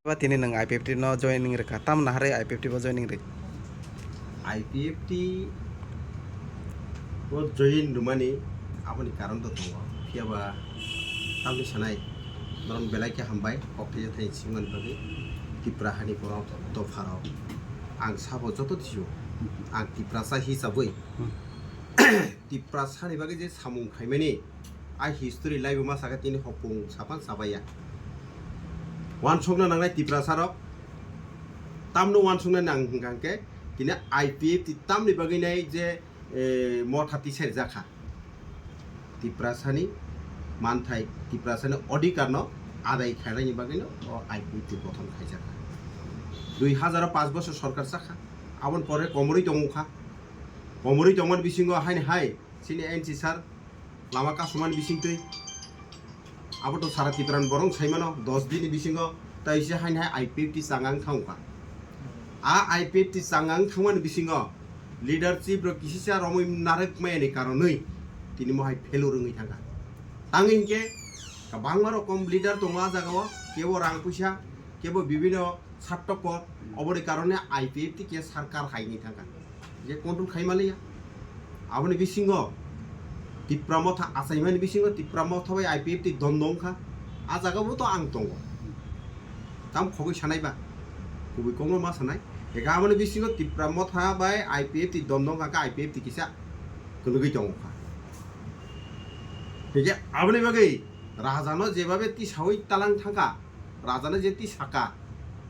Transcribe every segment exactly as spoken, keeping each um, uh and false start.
Ba tini nwng I P F T no joining rwkha, tamni nahare I P F T bo joining rwkha? I P F T bo join rwmani aboni karon to tongo, phiya ba tamni sanai norok belai khe hambai kok thaijakthai singmani bagwi. Tripura hani borok dopharo ang sabo joto thisio, ang Tiprasa hisabwi Hmm. Tiprasani bagwi je samung khaimani, a history laibo ma sakha tini hopung sapan sabaiya. Wansukna nangnai Tiprasarok, tamno wansukna nang hwnkha hwnkhe tini I P F T tamni bagwi nai je, eh, motha tisai jakha. Tiprasani manthai, Tiprasani odhikarno adai khainani bagwino o I P F T gothon khaijakha. Dui hazar o paanch bosor sorkar chakha, aboni pore komorwi tongkha. Komorwi tongmani bisingo haini hai chini N C sir lama kasumani bisingtwi. Abo to sara Tripura ni borok saimano dos din ni bisingo tai se haini hai I P F T changang thangkha. A I P F T changang thangmani bisingo leadership rok kisisa romwi narwk maya ni karonwi tini mo hai failure wngwi thangkha. Tang hinkhe kwbangma rokom leader tongo a jagao, kebo rang puisa, kebo bibino Sattokor, oboni karone I P F T khe sarkar haini thangkha. Je control khai maliya. Aboni bisingo Tipra motha achaimani bisingo Tipra motha bai I P F T dondo wngkha. A jaga bo to ang tongo. Tam khogwi sanai ba. Kubui kongma ma sanai. Eka aboni bisingo Tipra motha bai I P F T dondo wngkha khe I P F T kisa kwlwgwi tongo kha. Hingke aboni bagwi rajano jebabe tisawi talang thangkha. Rajano je tisaka,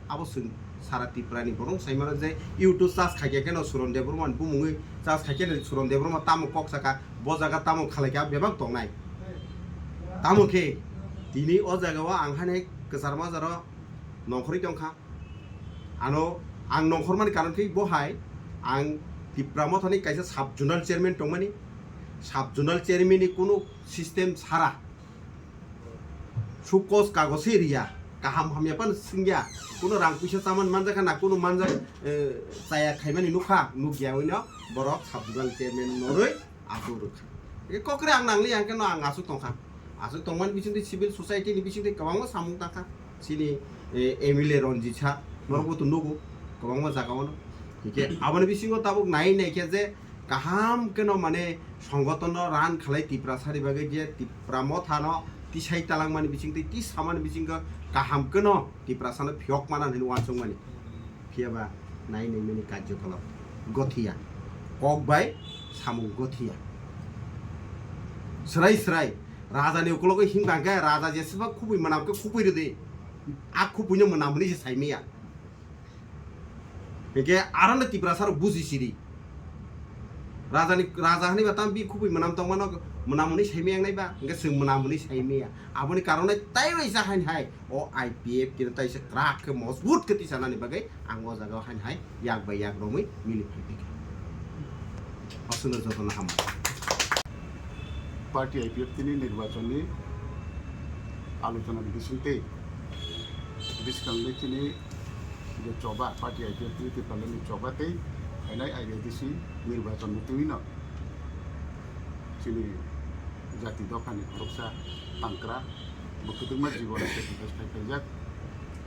abo chwng sara Tripura ni borok saimano je YouTube search khaikhe kheno Suron Debbarma ni bumungwi search khaikhe no Suron Debbarma tamo kok saka, bo jaga tamo khalaikha bebak tongnai. Tamo khe tini o jagao ang hani kwchar majaro nongkhorwi tongkha. Ano ang nongkhormani karon khe bo hai, ang Tipra mothani kaisa sub zonal chairman tongmani, sub zonal chairman ni kunu system sara. Sukos kagoswi riya, kaham hamya phano swngya, kuno rang puisa chamani manjakha na, kuno manjak, eh, chaya khaimani nukha, nukya wino borok sub zonal chairman norwi aswk rwkha. E kokre ang nangliya hwnkhe no ang aswk tongkha. Aswk tongmani bisingtwi civil society ni bisingtwi kwbangma samung tangkha. Chini, eh, M L A Ranjit sir, norokbo to nugo kwbangma jagao no. Hingke aboni bisingo tabuk nai naikhe je kaham keno mane songotonno run khalai Tiprasani bagwi je Tipra mothano tisai talangmani bisingtwi tisamani bisingo kaham keno Tiprasano phiyok mana hinwi uansukmani. Phiyaba nai nai mani karjokolap gothiya, kok bai samung gothiya. Srai srai rajani ukologo himkha hwnkhe raja jeseba khubui mwnam khe khubui rwdi, a khubuino mwnam hwnwi se saimaya. Hingke aroni Tiprasa rok buji siri. Rajani, raja hani ba tam bi khubui mwnam tongmano, mwnam hwnwi saimaya wngnai ba, hingke chwng mwnam hwnwi saimaya. Aboni karone tai waisa hain hai o I P F T no taisa kwrak khe mojbut khe tisanani bagwi ang o jaga o hain hai yak bai yak romwi mili phai phai kha. Aswkno jotono hambai. Party I P F T ni nirbachon ni alochona ni bisingtwi bwskang le chini je choba, party I P F T ni Tipraland ni choba tei phainai I A D C nirbachon ni twi no chini jati dopha ni khoroksa tangkra bo kwtwkma jibon sacrifice khai khaijak,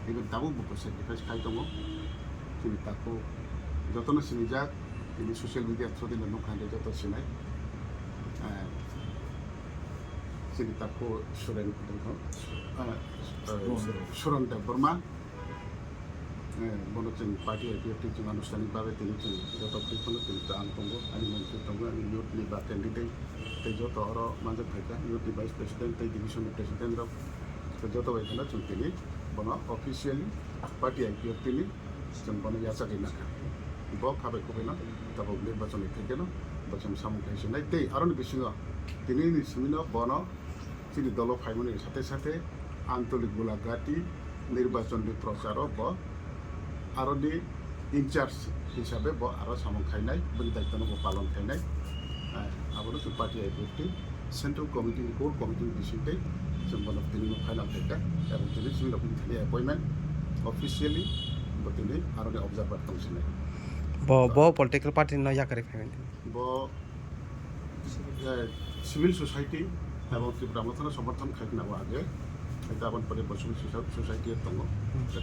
even tabuk bo sacrifice khai tongo. Chini takhuk jotono sinijak, tini social media through dino nukha hwnkhe joto sinai. Eh, chini takhuk Suren, eh, eh, Suren Debbarma. Eh, bono chwng party I P F T chwng anushtanik bhabe tini chwng joto khe phano tini ta ang tongo, ani mantri tongo, ani youth ni ba candidate, tei joto oro manjak phaikha, youth ni vice president tei division ni president rok, tei joto bai phano chwng tini bono officially party I P F T ni chwng bono yachagwi mankha. Bo khabai khubaino tabuk nirbachon ni thai kheno bo chwng samung khai sinai tei aroni bisingo tini ni simi no bono chini dolo phaimani sathe sathe Antolik Gulaghati nirbachon ni procharo bo aroni in charge hisabe bo aro samung khainai, bini daitwno bo palon khainai. Eh, abono chwng party I P F T central committee ni core committee ni bisingtwi chwng bono tini no final khaikha, ebong tini chini rok wngthani appointment officially bo tini aroni observer tongsinai. Bo, bo political party no yakarwi phaimani. Bo, eh, civil society ebong Tipra Mothano somorthon khaikna bo age Tabon pore bo civil soci-, society tongo.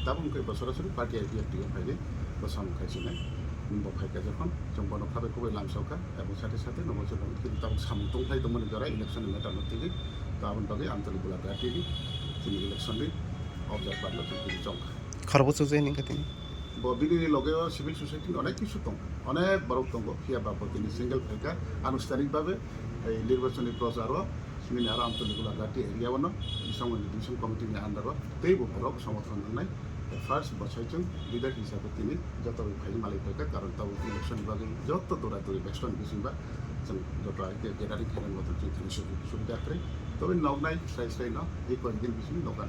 Tabon khe bo sorasori party idea twi phaidi bo samung khai sinai. Bo phaikha jokhon chwng bono khabai kubai lamsokha, abo sate sate nobo chwng kini tabok samung tongkhlai tongmani jora election ni matter no twi. Tabon bagwi Amtali Gulagati ni chini election ni observer no chwng twi chongkha. Khorbo chukjai nini khe tini. Bo bini loge o civil society ni onek kisu tongo, onek borok tongo, phiya ba bo tini single phaikha, anustanik babe ei nirbachoni prochar o bini aro Amtali Gulagati area o no bisong ni division committee ni under o tei bo borok somorthon nangnai. First bo saichung leader hisabe tini joto bai phai malai phaikha, karon tabuk election ni bagwi joto dora dori beston bising ba chwng joto ai khe gathering khainani moto chwng thani subida kwrwi. Toboni noknai srai srai no ei koi din bising nokha.